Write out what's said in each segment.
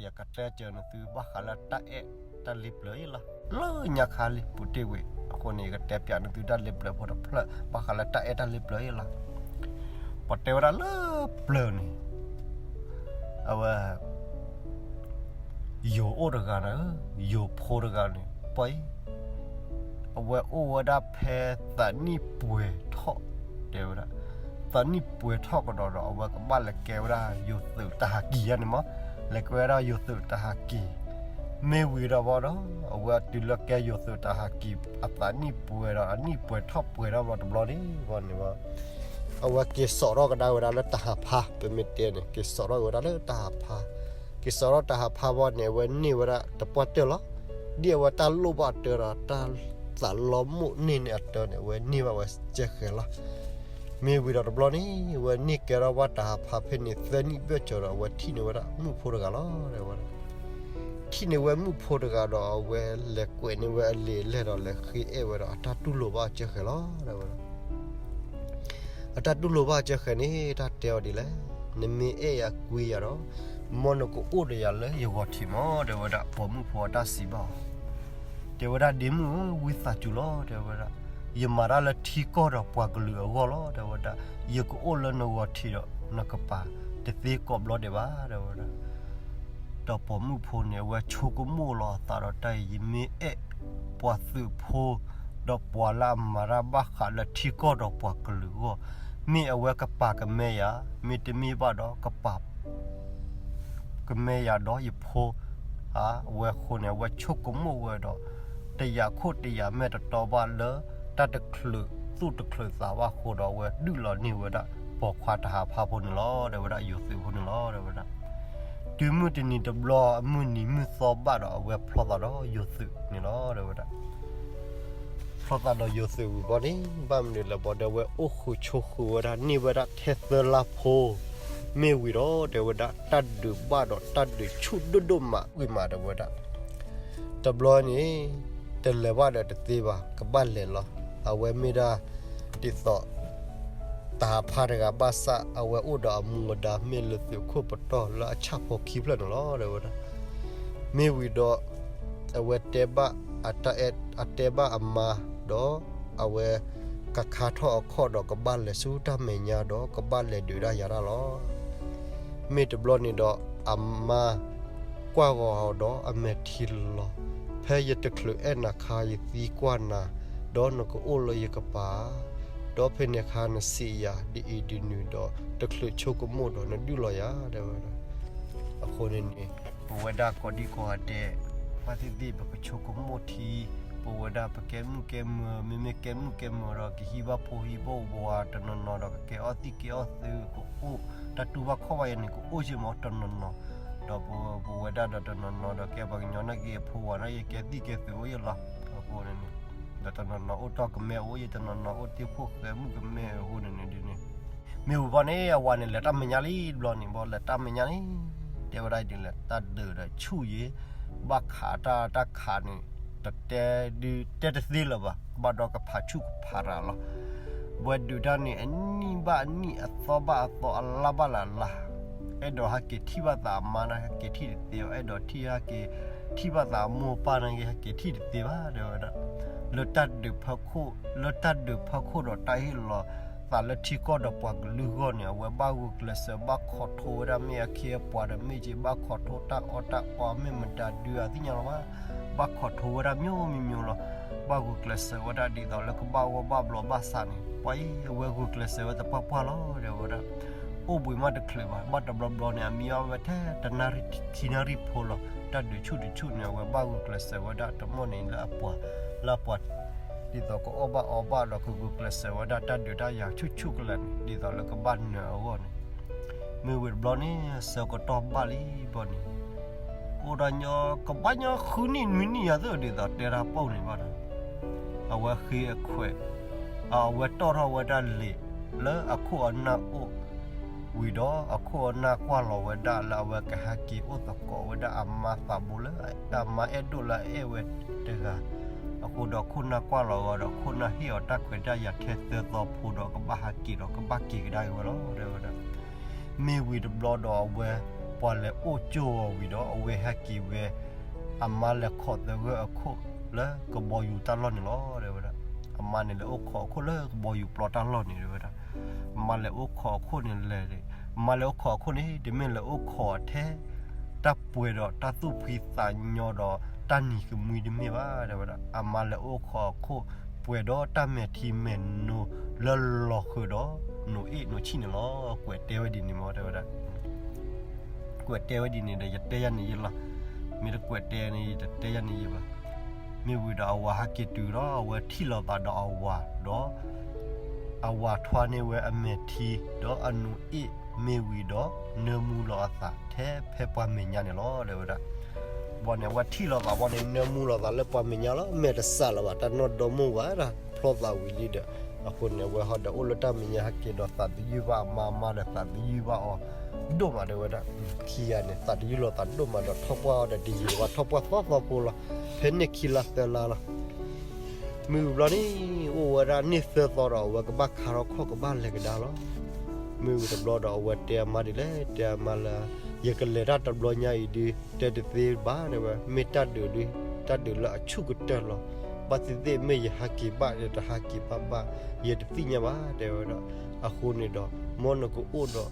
ယကတဲစၢၤနသုဘၣ်ဃးလၢတၢ်အဲၣ်တၢ်လ့ပျၢၤအံၤလီၤ. လၢညါခါလံ ပူၤတ့ၢ်ဝံၤအဃိန့ၣ် ယကတဲပၠးနသုတၢ်လ့ပျၢၤဖိတဖျၢၣ် ဘၣ်ဃးလၢတၢ်အဲၣ်တၢ်လ့ပျၢၤအံၤလီၤ. ပှၤတဲဝဲဒၣ်လၢပျၢၤန့ၣ် အဝဲ ယိၤအိၣ်တဂၤန့ၣ်, ယိၤဖိတဂၤန့ၣ် ပှၤအံၤ အဝဲအိၣ်ဝဲဒၣ်ဖဲသးနံၣ်ပှဲၤထီၣ်, တဲဝဲဒၣ် သးနံၣ်ပှဲၤထီၣ်ကဒီးဒီး အဝဲကဘၣ်လဲၤကဲဝဲဒၣ်ယိၤသုးတၢ်ဟးကံၤယါန့ၣ်မး, လဲၤကဲဝဲဒၣ်ယိၤသုးတၢ်ဟးကံၤ, မ့ၢ်ဝံၤဒီးဘၣ်ဒီး အဝဲတုၤလၢကဲယိၤသုးတၢ်ဟးကံၤ အသးနံၣ်ပှဲၤဒီး အနံၣ်ပှဲၤထီၣ်ပှဲၤထီၣ်ဘျီတဘျီန့ၣ်ဘၣ်န့ၣ်ဘၣ် အဝဲက့ၤစိာ်ထီၣ်ကဒါဝဲဒၣ်လၢတၢ်ဟးဖး ပမ့ၢ်တဲန့ၣ် က့ၤစိာ်ထီၣ်က့ၤဝဲဒၣ်လၢတၢ်ဟးဖး, က့ၤစိာ်ထီၣ်တၢ်ဟးဖးဘၣ်န့ၣ် အဝဲန့ၢ်ဝဲဒၣ်တပှၢ်တၢၢ်လီၤ. ဒ်အဝဲတၢ်လိၣ်ဘၣ်အတၢ်ဒီး တၢ်သးလီမိၣ်န့ၢ်န့ၢ်အတၢ်န့ၣ် အဝဲန့ၢ်ဘၣ်ဝဲကဲဃဲၤလီၤ. မ့ၢ်ဝံၤဒီးတဘျီန့ၣ် အဝဲန့ၢ်ကဲထီၣ်ဘၣ်တၢ်ဟးဖးဖဲန့ၣ် သၢနံၣ်ဘျဲၣ်စၢၤဒီး အဝဲထံၣ်န့ၢ်ဝဲဒၣ်မုၣ်ဖိတဂၤလီၤ တဲဝဲဒၣ်. ထံၣ်န့ၢ်ဝဲမုၣ်ဖိတဂၤဒီး အဝဲလဲၤကွဲးန့ၢ်ဝဲအလံာ်အလဲၢ်ဒီး လဲၤဃ့အဲၣ်ဝဲဒီး အတၢ်တူၢ်လိာ်ဘၣ်ကဲဃဲၤလီၤ တဲဝဲဒၣ်. အတၢ်တူၢ်လိာ်ဘၣ်ကဲဃဲၤန့ၣ် တၢ်တဲအီၤဒ်လဲၣ်, နမ့ၢ်အဲၣ်ယၤကွံယၤဒီး မ်နကအိၣ်ဒီးယၤလၢယဂီၤထံးမး တဲဝဲဒၣ်. ပိာ်မုၣ်ဖိအတၢ်စံးဘၣ်အီၤ, တဲဝဲဒၣ် ဒ့မုၣ်ဧၢ, ဝံသးစူၤလီၤ တဲဝဲဒၣ်, ယမၤတၢ်လၢထံကီၢ်ဒီးပှၤကလုာ်အဂီၢ်လီၤ တဲဝဲဒၣ်, ယကအိၣ်လၢနဂီၤထံးဒီး နကပာ်တသ့ကိးဘျီဒံးဘၣ် တဲဝဲဒၣ်. ဒီးပိာ်မုၣ်ဖိန့ၣ် အဝဲဆိကမိၣ်လီၤအသးဒီးတၢ်အံၤ, ယမ့ၢ်အဲၣ်ပှၤသုးဖိ ဒီးပှၤလၢအမၤတၢ်ဘၣ်ဃးလၢထံကီၢ်ဒီးပှၤကလုာ်အဂီၢ်, မ့ၢ်အဝဲကပာ်ကမဲယၤ, မ့တမ့ၢ်ဘၣ်ဒီး ကပာ်ကမဲယၤဒီးယဖိဧါ. အဝဲအဃိန့ၣ် အဝဲဆိကမိၣ်ဝဲဒီး တယာ်ခိၣ်တယာ်မဲာ်တတီဘၣ်လၢ တၢ်တချုးသူၣ်တချုးသးဘၣ်အဃိဒီး အဝဲဒုးလီၤန့ၢ်ဝဲဒၣ် ပိာ်ခွါတၢ်ဟးဖးဖိန့ၣ်လီၤ တဲဝဲဒၣ်, ယိၤသုးဖိန့ၣ်လီၤ တဲဝဲဒၣ်. တုၤမုၢ်တနံၤတဘျီ အမုၢ်နံၤမုၢ်သီဘၣ်ဒီး အဝဲဖျီသးဒီးယိၤသုးန့ၣ်လီၤ တဲဝဲဒၣ်. ဖျီသးဒီးယိၤသုးဝံၤဘီန့ၣ် ဘၣ်မနုၤလဲၣ်ဘီဒီး အဝဲအိၣ်ဃုာ်ဆိးဃုာ်ဝဲဒၣ် န့ၢ်ဝဲဒၣ်ထဲသၢလါဖိ, မ့ၢ်ဝံၤဒီး တဲဝဲဒၣ် တၢ်ဒုးဘၣ်ဒီးတၢ်ဒုးဆူၣ်ဒိၣ်ဒိၣ်မးဝံၤမး တဲဝဲဒၣ်. တဘျီန့ၣ် တလဲၤဘၣ်ဒီးတသ့ဘၣ်, ကဘၣ်လဲၤလီၤ. အဝဲမ့ၢ်ဒၣ် ဒ်သိး တၢ်ဟးဖးတဂၤဘၣ်ဆၣ် အဝဲအိၣ်ဒီးအမူအဒါ မ့ၢ်လၢသုးခိၣ်ပတီၢ်လၢအဆၣ်ဖိခံဖျၢၣ်န့ၣ်လီၤ တဲဝဲဒၣ်. မ့ၢ်ဝံၤဒီး အဝဲတဲဘၣ် အတဲဘၣ်အမါဒီး အဝဲကခါထီၣ်အခီၣ်ဒီး ကဘၣ်လဲၤဆူတၢ်မဲာ်ညါဒီး ကဘၣ်လဲၤဒုးတၢ်ယၤတၢ်လီၤ. မ့ၢ်တဘျီန့ၣ်ဒီး အမါကွၢ်ဂီၤအီၤဒီးအမဲာ်ထံလီၤ, ဖဲယတချုးအဲၣ်နၤခါ ယသံကွၢ်နၤ, ဒီးနကအိၣ်လၢယကပၤ, ဒီးဖဲန့ၣ်အခါနစံးယၤဒ်အံၤဒ်နုၤဒီး တချုးဆိကမိၣ်ဒီးနဒုးလီၤယၤ တဲဝဲဒၣ်. အဃိန့ၣ်န့ၣ် ပဝဲဒၣ်ကိးဒံကိးဂၤဒဲး ဘၣ်သ့ၣ်သ့ၣ် ပကဆိကမိၣ်ထံ, ပဝဲဒၣ်ပကဲမုၣ်ကဲမၢၤ, မ့မ့ၢ်ကဲမုၣ်ကဲမၢၤဒီး ကဟံးဘၣ်ဖိဟံးဘၣ်ဝၤတနီၤနီၤဒီး ကကဲအီၣ်သံၣ်ကဲအီၣ်သုး ကအိၣ်တၢ်တူၢ်ဘၣ်ခီၣ်ဘၣ်ယၤန့ၣ် ကအိၣ်ယမီၤတနီၤနီၤ, ဒီးပဝဲဒၣ်ဒီးတနီၤနီၤဒီး ကဲပှၤကညီနာ်က့ အဖိဝၤနာ်က့ ကဲသံၣ်ကဲသုးအိၣ်ယလီၤ. အဃိန့ၣ်န့ၣ် ဒီးတနီၤနီၤအိၣ်တီၢ်ကမဲအိၣ်ယဲ တနီၤနီၤအိၣ်တ့ၢ်ဖှိၣ်ဃဲမုၣ်ကမဲအဃိန့ၣ်န့ၣ်ဒ်န့ၣ် မ့ၢ်ဝံၤဘီန့ၣ် အဝၤန့ၣ် လဲၤတၢ်မဲာ်ညါလံတဘျီန့ၣ်ဘီ လဲၤတၢ်မဲာ်ညါန့ၣ် တဲဝဲဒၣ်ဒ်လဲၣ် တၢ်ဒုးဒီးဆူၣ်ယဲ ဘၣ်ခးတၢ်တၢ်ခးန့ၣ် တတဲဒုးတဲတသ့လၢၤဘၣ် ကဘၣ်ဒီးကဖးဆူၣ်ကဖးရၤလီၤ. ဝဲဒုးတၢ်န့ၣ် အနံၣ်ဘၣ်အနံၣ် အသီဘၣ်အသီ အလါဘၣ်လါလါ အဲၣ်ဒိးဟဲက့ၤထံၣ်ဘၣ်သးအမါန့ၣ် ဟဲက့ၤထံၣ်တသ့ဘၣ် အဲၣ်ဒိးထံၣ်ဟဲက့ၤထံၣ်ဘၣ်သးအမိၢ်အပၢ်န့ၣ် ဟဲက့ၤထံၣ်တသ့ဘၣ် တဲဝဲဒၣ်. လၢတၢ်ဒုးဖၢခိၣ် လၢတၢ်ဒုးဖၢခိၣ်ဒီးတၢ်ဟ့ၣ်လီၤသးလၢထံကီၢ်ဒီးပှၤကလုာ်အဂီၢ်န့ၣ် အဝဲဘၣ်ဂုာ်ကျဲးစၢး ဘၣ်ခိးထိဝဲဒၣ် မ့ၢ်အခ့အပှၤဒီးမ့ၢ်က့ ဘၣ်ခိးထိတၢ်အီၣ်တၢ်အီ မ့ၢ်မတၤဒုးအသ့ၣ်ညါလီၤဘၣ် ဘၣ်ခိးထိဝဲဒၣ် မျိုးမျိုးလီၤ. ဘၣ်ဂုာ်ကျဲးစၢးဝဲဒၣ်ဒ်သိးလၢကဘၣ်ဂီၢ်ဘၣ်ဘျီဘၣ်ဆးန့ၣ် ပှၤအံၤ အဝဲဂုာ်ကျဲးစၢးဝဲသပှၢ်ပှၢ်လီၤ တဲဝဲဒၣ်. အိၣ်ဘှံးမးတချုးဘၣ် ဘၣ်တဘျီဘျီန့ၣ် အမံၤအီၣ်ဝဲထဲတနၣ်ရံၣ်ခံနၣ်ရံၣ်ဖိလီၤ. တၢ်ဒုးဆူၣ်တဆူၣ်န့ၣ် အဝဲဘၣ်ဂုာ်ကျဲးစၢးဝဲဒၣ်တမီၢ်န့ၣ်လၢအပှၤ လၢအပှၤ ဒ်သိးကအီၣ်ဘၣ်အီဘၣ်ဒီး ကဂုာ်ကျဲးစၢးဝဲဒၣ်တၢ်ဒုးတၢ်ယၤဆူၣ်ဆူၣ်ကလဲာ်န့ၣ် ဒ်သိးလၢကဘၣ်နၢၤအဂီၢ်န့ၣ် မ့ၢ်ဝံၤတဘျီန့ၣ် ဆၢကတီၢ်ဘၣ်လံဘီန့ၣ် အိၣ်ဒၣ်ညီ ကဘၣ်ညီဃုနံၣ်နွံနံၣ်ယၤသ့ၣ် ဒ်သိးတဲတၢ်ပိာ်န့ၣ်ဘၣ်ဒီး အဝဲဃ့အခွဲး အဝဲတီၣ်ထီၣ်ဝဲဒၣ်လံာ်လၢအခိၣ်အနၢ်အိၣ်ဝံၤဒီး အခိၣ်အနၢ်ကွၢ်လီၤဝဲဒၣ်လၢအဝဲကဟဲက့ၤအိၣ်သကိးဝဲဒၣ်အမါသးဘိလၢအမါအဲၣ်ဒိၣ်လၢအအဲၣ်ဝဲတဂၤ အဃိဒီးခိၣ်နၢ်ကွၢ်လီၤဝဲဒီး ခိၣ်နၢ်ဟ့ၣ်အီၤတၢ်ခွဲးတၢ်ယာ်ထဲသၢသီဖိဒီး ကဘၣ်ဟဲက့ၤဒီးကဘၣ်က့ၤကဒါက့ၤဝဲလီၤ တဲဝဲဒၣ်. မ့ၢ်ဝံၤတဘျီဒီးအဝဲ ပှၤလဲၤအိၣ်ကၠိဝံၤဒီး အဝဲဟဲက့ၤဝဲ အမါလဲၤခိးသဂၢၢ်အခိၣ်လၢကဘီယူၤတၢ်လီၢ်န့ၣ်လီၤ တဲဝဲဒၣ်. အမါန့ၣ်လဲၤအိၣ်ခိးအခိၣ်လၢကဘီယူၤပျီတၢ်လီၢ်န့ၣ် တဲဝဲဒၣ်. အမါလဲၤအိၣ်ခိးအခိၣ်န့ၣ်လဲၤ အမါလဲၤအိၣ်ခိးအခိၣ်န့ၣ် တမ့ၢ်လဲၤအိၣ်ခိးထဲ တၢ်ပှဲၤဒီးတၢ်သူၣ်ဖှံသးညီဒီး တၢ်နံၤကမှံတမ့ၢ်ဘၣ် တဲဝဲဒၣ်. အမါလဲၤအိၣ်ခိးအခိၣ် ပှဲၤဒီးတၢ်မဲာ်ထံမဲာ်နိလၢလီၤဃုာ်ဒီး နိၣ်အ့ၣ်နိၣ်ဆံၣ်န့ၣ်လီၤ. ကွဲးတဲဝဲဒ်န့ၣ်မ့ၢ် တဲဝဲဒၣ်. ကွဲးတဲဝဲဒ်န့ၣ်ဒီး ယတဲယၤန့ၣ်ယဲလီၤ. မ့ၢ်တကွဲးတဲန့ၣ် ယတတဲယၤန့ၣ်ယဲဘၣ်. မ့ၢ်ဝံၤဒီးအဝၤဟဲက့ၤတုၤဒီး အဝဲထံၣ်လိာ်သးဒီးအဝၤဒီး အဝၤထွါန့ၢ်ဝဲအမဲာ်ထံ ဒီးအနိၣ်အ့ၣ်မ့ၢ်ဝံၤဒီး နၢမူလီၤအသးထဲဖဲပှၤမဲာ်ညါန့ၣ်လီၤ တဲဝဲဒၣ်. ဘီန့ၣ် အဝဲထံၣ်လိာ်သးဘီန့ၣ် နၢမူလီၤသးလၢပှၤမဲာ်ညါလီၤ. မဲာ်တစးလၢၤဘၣ် တၢ်နီၢ်ဒီမါဝၤဒၣ် ဖျီသးဝံၤလံဒီး အဃိန့ၣ် အဝဲဟီဒီးအိၣ်လၢတၢ်မဲာ်ညါ ဟဲက့ၤဒီးသးသယုၢ်ဘၣ်အမါ အမါဒီးသးသယုၢ်ဘၣ်အီၤ ဒိၣ်မး တဲဝဲဒၣ်. ခံဂၤန့ၣ် သးသယုၢ်လိာ်သးဒိၣ်မးဒီး ထီၣ်ပှၢ်အီၤဒီးတယံာ်ဘၣ် ထီၣ်ပှၢ်သီသီဖိလီၤ. ဖဲန့ၣ်ခံလါသၢလါလီၤ. မ့ၢ်ဝံၤဘျီန့ၣ် အိၣ်ဝဲဒၣ်န့ၢ်သၢသီဒီး အဝဲကဘၣ်ခါထီၣ်ခီၣ် ကဘၣ်လဲၤကဒါလီၤ. မ့ၢ်ဝံၤတဘျီဒီး အဝဲတဲအမါဒ်လဲၣ်, တဲအမါလၢ ယကလဲၤတၢ်တဘျီညါအံၤဒုး တဲတသ့ဘၣ် တဲဝဲ, မ့ၢ်တၢ်ဒုးဒုး တၢ်ဒုးလၢအဆူၣ်ကတၢၢ်လီၤ. ဘၣ်သ့ၣ်သ့ၣ် မ့ၢ်ယဟးက့ၤဘၣ် ယတဟးက့ၤဘၣ်ဘၣ် ယတသ့ၣ်ညါဘၣ် တဲဝဲဒၣ်. အဃိန့ၣ်ဒီး မ်နကအိၣ်ဒီး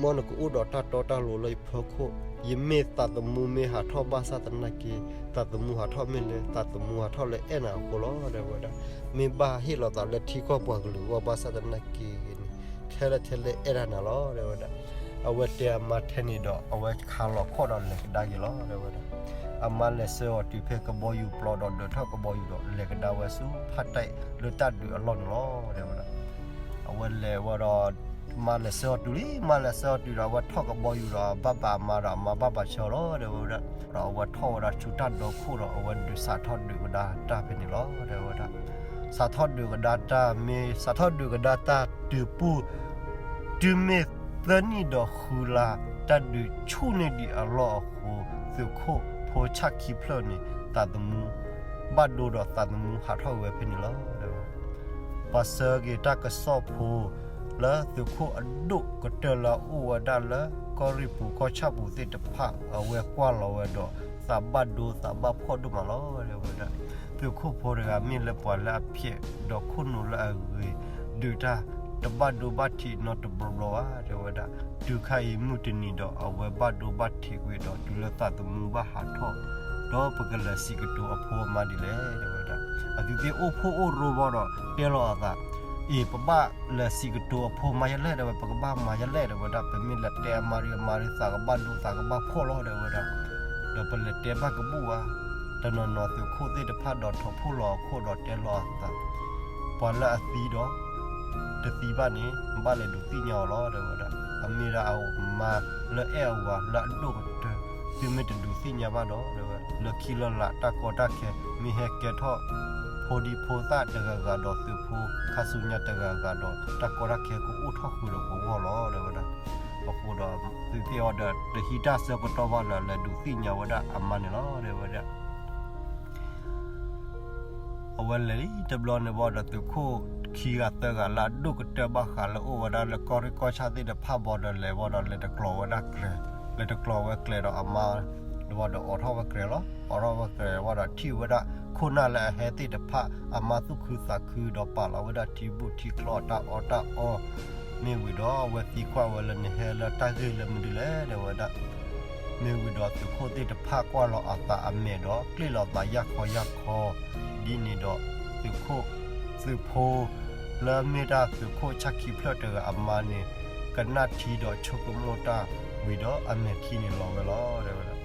မ်နကအိၣ်ဒီးတၢ်တီတၢ်လိၤလၢယဖီခိၣ်, ယမ့ၢ်သးသမူမ့ၢ်ဟးထီၣ်ဘၣ်ဆၣ်သနာ်က့, သးသမူဟးထီၣ်မ့ၢ်လၢ သးသမူဟးထီၣ်လၢအဲၣ်နၤအဃိလီၤ တဲဝဲဒၣ်. မ့ၢ်ဘၣ်ဟ့ၣ်လီၤသးလၢထံကီၢ်ပှၤကလုာ်အဂီၢ်ဘၣ်ဆၣ်သနာ်က့န့ၣ် ထဲလဲၣ်ထဲလဲၣ်အဲၣ်ဒၣ်နၤလီၤ တဲဝဲဒၣ်. အဝဲတဲအမါထဲန့ၣ်ဒီး အဝဲခါလီၤခီၣ်ဒီးလဲၤကဒါက့ၤလီၤ တဲဝဲဒၣ်. အမါလဲၤဆှၢအီၤတုၤဖဲကဘီယူၤပျီဒီး ဒၢးထီၣ်ကဘီယူၤဒီး လဲၤကဒါဝဲဆူဖးတဲာ်လၢတၢ်ဒုးအလီၢ်န့ၣ်လီၤ တဲဝဲဒၣ်. အဝဲလဲၤဝဲဒီး မါလဲၤဆှၢအီၤတုၤလံ, မါလဲၤဆှၢအီၤတုၤဒီး အဝဲထီၣ်ကဘီယူၤဒီး ဘၣ်ဘၣ်အမါဒီး အမါဘၣ်ဘၣ်ဆှၢအီၤလီၤ တဲဝဲဒၣ်. ဒီးအဝဲထီၣ်ဝဲဒၣ်ဆူတၢ်ဒီခိၣ်ဒီး အဝဲဒုးစးထီၣ်ဒုးကဒါတၢ်ဖဲန့ၣ်လီၤ တဲဝဲဒၣ်. စးထီၣ်ဒုးကဒါတၢ် မ့ၢ်စးထီၣ်ဒုးကဒါတၢ်တုၤပူၤ တုၤမ့ၢ်သၢနံၣ်ဒီးဃုလါ တၢ်ဒုးဆူၣ်န့ၢ်ဒံးအလီၢ်အဃိ သုးခိၣ်ဖိဆၣ်ခံဖျၢၣ်န့ၣ် သးသမူ ဘၣ်ဒိဒီးသးသမူဟးထီၣ်ဝဲဖဲန့ၣ်လီၤ တဲဝဲ. ပှၤဆှၢက့ၤတၢ်ကစီၣ်ဖိ လၢသုးခိၣ်အဒိၣ်ကတၢၢ်လၢအအိၣ်ဝဲဒၣ်လၢကီၢ်ရ့ၣ်ပူၤကီၢ်ဆၣ်ပူၤသ့ၣ်တဖၣ် အဝဲကွၢ်လီၤဝဲဒီး သးဘၣ်ဒိသးဘၣ်ဖှီၣ်ဒိၣ်မးလီၤ တဲဝဲဒၣ်. သုးခိၣ်ဖိတဂၤမ့ၢ်လၢပှၤလၢအဖျဲးဒီးခိၣ်နူာ်လၢအဂ့ၤ ဒုးတၢ် တဘၣ်ဒိဘၣ်ထံးနီတဘျီဘျီဘၣ် တဲဝဲဒၣ်. တုၤခါအံၤမုၢ်တနံၤဒီး အဝဲဘၣ်ဒိဘၣ်ထံးကွံာ်ဒီး တုၤလၢသးသမူဘၣ်ဟးထီၣ် ဒီးပကလဲၤစံးကတိၤအဖိအမါဒ်လဲၣ် တဲဝဲဒၣ်. အသုသ့ၣ်အိၣ်ဖှိၣ်အိၣ်ရိဘၣ်ဒီး တဲလီၤအသး, အ့ၣ် ပဘၣ်လဲၤစံးကတိၤအဖိအမါယလဲၣ် တဲဝဲ, ပကဘၣ်မၤယလဲၣ် တဲဝဲဒၣ်. ပမ့ၢ်လဲၤတဲအမါဒုး အမါဒုးသးကဘၣ်ဒိသးကဘၣ်ဖှီၣ်လီၤ တဲဝဲဒၣ်. ဒီးပလဲၤတဲဘၣ်ကဘူၣ်ဘၣ်. တနီၤနီၤသုးခိၣ်သ့ၣ်တဖၣ်ဒီးထီၣ်ဖှိၣ်လီၤအခိၣ်ဒီးတဲလီၤအသး, ပှၤလၢအသံဒီး တသံဘၣ်န့ၣ် ဘၣ်လဲၤဒုးသ့ၣ်ညါအီၤလီၤ တဲဝဲဒၣ်. အမ့ၢ်ဒၣ်အမါလၢအဲၣ်အဝၤလၢအဒိၣ်ကတၢၢ် သုမ့ၢ်တဒုးသ့ၣ်ညါဘၣ်ဒီး တဲဝဲ, လၢခံလၢလာ်တၢ်ကီတၢ်ခဲ မ့ၢ်ဟဲကဲထီၣ်ဖိဒံဖိသၣ်တဂၤဂၤဒီးသုးဖိခါဆူညါတဂၤဂၤဒီး တၢ်ကီတၢ်ခဲကအိၣ်ထီၣ်ဃုာ်ဒီးပဂီၢ်လီၤ တဲဝဲဒၣ်. အဃိဒီးသုးသ့ၣ်အီၤဒီးတဟံးတၢ်ဆၢကတီၢ်ဘၣ်လၢ လဲၤဒုးသ့ၣ်ညါဝဲဒၣ်အမါန့ၣ်လီၤ တဲဝဲဒၣ်. အဝဲလဲၤလံတဘျီန့ၣ်ဘၣ်ဒီး သုးခိၣ်ခံဂၤသၢဂၤလၢအဒိၣ်ကတၢၢ်ဘၣ်ဃးလၢအိၣ်ဝဲဒၣ်လၢကီၢ်ရ့ၣ်ကီၢ်ဆၣ်သ့ၣ်တဖၣ်ဘၣ်ဒီး လဲၤဘၣ်ဒီး လဲၤတကျိးဝဲဒၣ်ကျဲ, လဲၤတကျိးဝဲကျဲဒီးအမါ ဒီးအိးထီၣ်ဝဲကျဲလီၤ. အိးထီၣ်ဝဲကျဲဘၣ်ဒီး ထံၣ်ဝဲဒၣ်ခိၣ်နၢ်လၢအဟဲသ့ၣ်တဖၣ် အမါသူၣ်ခုသးခုဒီး ပာ်လီၤဝဲဒၣ်ထံဘူၣ်ထံချီအတၢ်အီၣ်တၢ်အီ, မ့ၢ်ဝံၤဒီး အဝဲသံကွၢ်ဝဲလၢနဟဲလၢတၢ်ဂ့ၢ်လၢမနုၤလဲၣ် တဲဝဲဒၣ်. မ့ၢ်ဝံၤဒီးသုးခိၣ်သ့ၣ်တဖၣ်ကွၢ်လီၤအသးအမဲာ်ဒီး ကျ့ၣ်လီၤသးယၢ်ခီယၢ်ခီ, ဒ်န့ၣ်ဒီးသုးခိၣ် သုးဖိ လၢမ့ၢ်တၢ်သုးခိၣ်ဆၣ်ခံဖျၢၣ်တဂၤအမါန့ၣ် ကနၣ်ထံဒီးဆိကမိၣ်တၢ်ဝံၤဒီး အမဲာ်ခံန့ၣ်လီၤဝဲလီၤ တဲဝဲဒၣ်.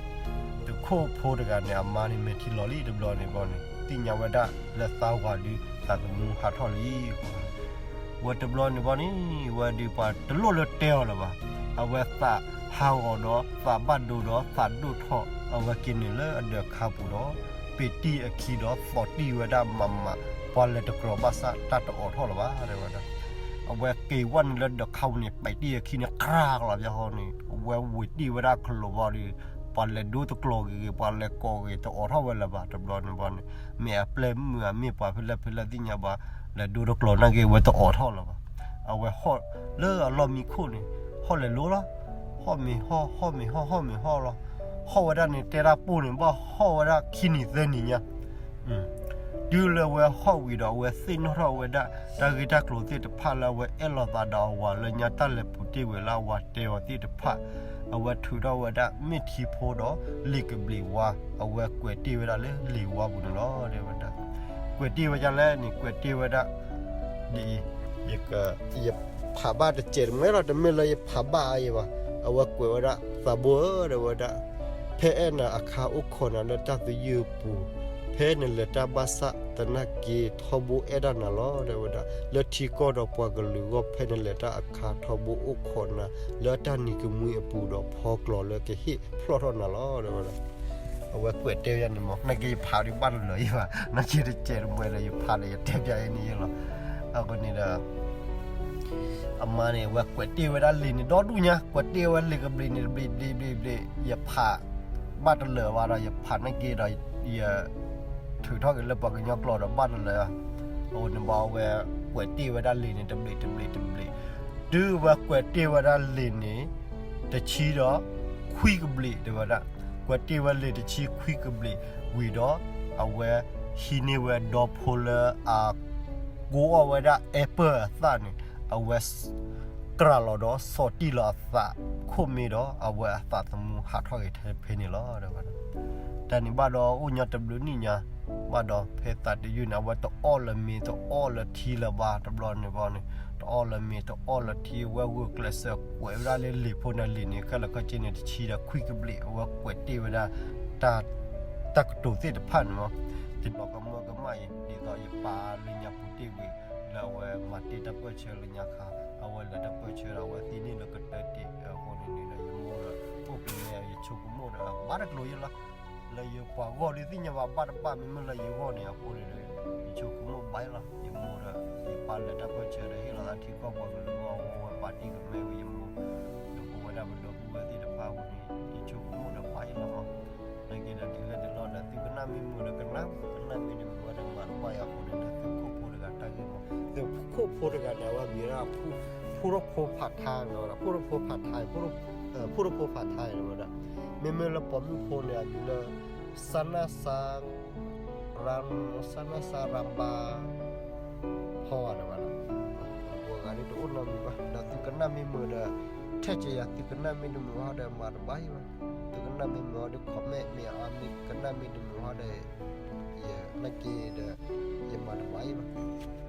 သုးခိၣ်ဖိတဂၤန့ၣ် အမါန့ၣ်မဲာ်ထံလီၤလံတဘျီန့ၣ်ဘၣ်န့ၣ် သ့ၣ်ညါဝဲဒၣ်လၢသးဝၤဒုးသးသမူဟးထီၣ်လံ ဝဲတဘျီန့ၣ်ဘၣ်န့ၣ် ဝဲဒုးပှၤတလိၣ်လၢတဲအီၤလၢၤဘၣ်. အဝဲသးဟးဂီၤဒီးသးဘၣ်ဒိဒီးသးဒိၣ်ထီၣ် အဝဲက့ၤနုာ်လၢအဒၢးခါပူၤဒီး ပ့ၤတံၢ်အခံဒီးသီၣ်တံၢ်ဝဲဒၣ်မးမး, ပှၤလဲၤတကြၢးဘၣ်ဆၣ်တၢ်တအိးထီၣ်လၢၤဘၣ် တဲဝဲဒၣ်. အဝဲက့ၤဝဲနုာ်လၢဒၢးခါပူၤန့ၣ် ပ့ၤတံၢ်အခံန့ၣ် ကြၢးကလီၤဘၣ်ဟီန့ၣ် အဝဲဝ့ၤတံၢ်ဝဲဒၣ်ခလိာ်ဘၣ်ဒီး ပှၤလဲၤဒိတကျိးဂ့ၤဂ့ၤ ပှၤလဲၤကိးဂ့ၤတအိးထီၣ်ဝဲလၢၤဘၣ် တဘျီန့ၣ်ဘၣ်န့ၣ် မ့ၢ်အပျဲၢ်မုၢ်အမ့ၢ်ပှၤဖဲလဲၣ်ဖဲလဲၣ်သ့ၣ်ညါဘၣ် လဲၤဒိတကျိးနာ်က့ဝဲတအိးထီၣ်လၢၤဘၣ်. အဝဲဟီၣ်လၢအလီၢ်မံခိၣ်န့ၣ် ဟီၣ်လဲၤလိလီၤ. ဟီၣ်မ့ၤဟီၣ် ဟီၣ်မ့ၤဟီၣ် ဟီၣ်မ့ၤဟီၣ်လီၤ. ဟီၣ်ဝဲဒၣ်န့ၣ် တဲဒၣ်ပိၢ်န့ၣ် ဘၣ်ဟီၣ်ဝဲဒၣ်ခံနံၤသၢနံၤညါ တုၤလၢအဝဲဟီၣ်ဝံၤဒီး အဝဲသ့ၣ်နီၣ်ထီၣ်ဝဲဒၣ် တၢ်ဂ့ၢ်တၢ်ကျိၤသ့ၣ်တဖၣ်လၢအဝဲအဲၣ်လိာ်သးဒီးအဝၤလၢညါ တၢ်လဲၤပူၤတ့ၢ်ဝဲလၢအဝၤတဲအီၤသ့ၣ်တဖၣ်, အဝဲထုးထီၣ်ဝဲဒၣ်မ့ၢ်ထံဖိဒီးလံာ်ကဘျံးဝါ, အဝဲကွဲးတ့ၢ်ဝဲဒၣ်လၢလံာ်ဝါပူၤန့ၣ်လီၤ. တဲဝဲဒၣ် ကွဲးတ့ၢ်ဝဲဒၣ်လဲၣ်န့ၣ် ကွဲးတ့ၢ်ဝဲဒၣ် ဒ်အံၤ ယက ယဖးဘၣ်တစဲးတမှဲလီၤ, တမ့ၢ်လၢယဖးဘၣ်အါယံၤဘၣ်. အဝဲကွဲးဝဲဒၣ် သးဘိဧၢ တဲဝဲဒၣ်, ဖဲအဲၣ်နၤအခါအိၣ်ခိးနၤလၢတၢ်သယုၢ်အပူၤ, ဖဲနလဲၤတၢ်ဘၣ်ဆၣ်သနာ်က့ ထီဘိအဲၣ်ဒၣ်နၤလီၤ တဲဝဲဒၣ်, လၢထံကီၢ်ဒီးပှၤကလုာ်အဂီၢ် ဖဲနလဲၤတၢ်အခါ ထီဘိအိၣ်ခိးနၤလၢတၢ်နံၤကမှံအပူၤဒီး ဖီကျိၤလၢကဟ့ၣ်ဖျီၣ်ထီၣ်နၤလီၤ တဲဝဲဒၣ်. အဝဲကွဲးတ့ၢ်ဝဲဒၣ်န့ၣ်မး နာ်က့ယဖးဒံးဘၣ်တလၢာ်ယံၤဘၣ်, နာ်က့တစဲးတမှဲလၢယဖးဒီးယတဲပျးအံၤန့ၣ်ယံၤလီၤ. အဃိန့ၣ်ဒီး အမါန့ၣ် အဝဲကွဲးတ့ၢ်ဝဲဒၣ်လံာ်န့ၣ်ဒီဒူၣ်ညါ, ကွဲးတ့ၢ်ဝဲလံာ်ကဘျံးန့ၣ် တဘျံးဘျံးဘျံးဘျံး, ယဖးဘၣ်တလၢာ်ဘၣ်ဒီး ယဖးနာ်က့ဒီး ယထုးထီၣ်က့ၤလၢပှၤကညီကျိာ်ဒီးဘၣ်တလၢာ်. အဃိန့ၣ်ဘၣ် အဝဲကွဲးတ့ၢ်ဝဲဒၣ်လံာ်န့ၣ် တဘျံးတဘျံးတဘျံး, တုၤအဝဲကွဲးတ့ၢ်ဝဲဒၣ်လံာ်န့ၣ် တဆံဒီးခွံကဘျံး တဲဝဲဒၣ်. ကွဲးတ့ၢ်ဝဲလံာ်တဆံခွံကဘျံးဝံၤဒီး အဝဲဟံးန့ၢ်ဝဲဒီဖိလၢအ ကိးအီၣ်ဝဲဒၣ် apple အသၣ်န့ၣ် အဝဲ ကြၢးလီၤဒီးဆီၣ်တံၢ်လီၤအသးခိၣ်မ့ၢ်ဒီး အဝဲအသးသမူဟးထီၣ်ဂ့ၤထဲဖဲန့ၣ်လီၤ တဲဝဲဒၣ်. တၢ်န့ၣ်ဘၣ်ဒီးအိၣ်ညီတဘျုးနံၣ်ညါ, ဘၣ်ဒီးဖဲသးတယုၢ်န့ၣ် အဝဲတအီၣ်လၢၤမ့ၤ တအီၣ်လၢၤထံလၢၤဘၣ် တဘျီန့ၣ်ဘၣ်န့ၣ် တအီၣ်လၢၤမ့ၤ တအီၣ်လၢၤထံ အဝဲဂုာ်ကျဲးစၢးကွဲးဝဲဒၣ်လၢလံာ်ဖိန့ၣ် လံာ်န့ၣ် ခဲလၢာ်ခဲဆ့န့ၣ် တဆံဒီးခွံကဘျံး အဝဲကွဲးတ့ၢ်ဝဲဒၣ် တၢ် တၢ်ကတိၤသ့ၣ်တဖၣ်န့ၣ်လီၤ. ယလီၤကမၢကမၣ်အံၤ ဒ်သိးယပာ်လၢညါပူၤတ့ၢ်ဝံၤ လၢအဝဲမၤတ့ၢ်တၢ်ပၢၢ်ဆၢလၢညါခါ, အဝဲလဲၤတၢ်ပၢၢ်ဆၢဒီး အဝဲသံန့ၢ်လၢကတၢၢ်တ့ၢ်အဃိန့ၣ်န့ၣ်ဒီး ယမိၢ်ဒီး အိၣ်ကမဲ ယဆိကမိၣ်ဒီး ဘၣ်တကျိၤယဲလီၤ. လၢယပှၤဂီၢ်ဒုးသ့ၣ်ညါဘၣ် ဘၣ်တဘၣ် မ့မ့ၢ်လၢယဂီၢ်န့ၣ်အဃိန့ၣ်ဒီး ယဆိကမိၣ်ဘၣ်လီၤ. ယမိၢ်ဒီး ယပာ်လၢတၢ်ပၢၢ်ဆၢဒီး ဟ့ၣ်လီၤသးထံကီၢ်ပှၤကလုာ်အဂီၢ် အဝဲပာ်တံၢ်ကမဲဝဲယမိၢ် ဒီးပဝဲဒၣ်ပဒီပုၢ်ဝဲၢ်သ့ၣ်တဖၣ်အဃိန့ၣ် ယဆိကမိၣ်ဒီးဘၣ်လီၤ. နာ်က့ဒီးတုၤလၢတလီၢ်ဒီး သုကနၣ်မ့ၢ်မုာ်ဒီးကနၣ်, ကနၣ်မ့ၢ်တမုာ်ဘၣ်ဒီးမၤတဘၣ်ယၤအဃိန့ၣ်ဒီး သုးခိၣ်ဖိတဂၤတၢ်ဂ့ၢ်မး, သုးခိၣ်ဖိတဂၤန့ၣ် အဝဲမံၤဒၣ် ဖိၣ်ရိၣ်ဖိဖးထါန့ၣ်, ဖိၣ်ရိၣ်ဖိဖးထါ, ဖိၣ်ရိၣ်ဖိဖးထါန့ၣ်ဝဲဒၣ်, မ့မ့ၢ်လၢပိာ်မုၣ်ဖိန့ၣ် အမံၤလၢ စၢနၢ်စၢ ရၣ်, စၢနၢ်စၢ ရၣ်ဘါ ဖီဝါဒဝဲဒၣ်, ပှၤဂၤဒ်တအိၣ်နီတမံၤဘၣ်. ဒီးသုကနၣ်မ့ၢ်မုာ်ဒီး ထဲက့ၤယၤ, သုကနၣ်မ့ၢ်တမုာ်ဟီဒီးမၤတဘၣ်ယၤဘၣ်. သုကနၣ်မ့ၢ်မုာ်ဟီဒီး comment မ့ၢ်အါမ့ၢ် ကနၣ်မ့ၢ်တမုာ်ဟီဒီး ယနာ်က့ဒီး ယမၤတဘၣ်ယၤဘၣ်.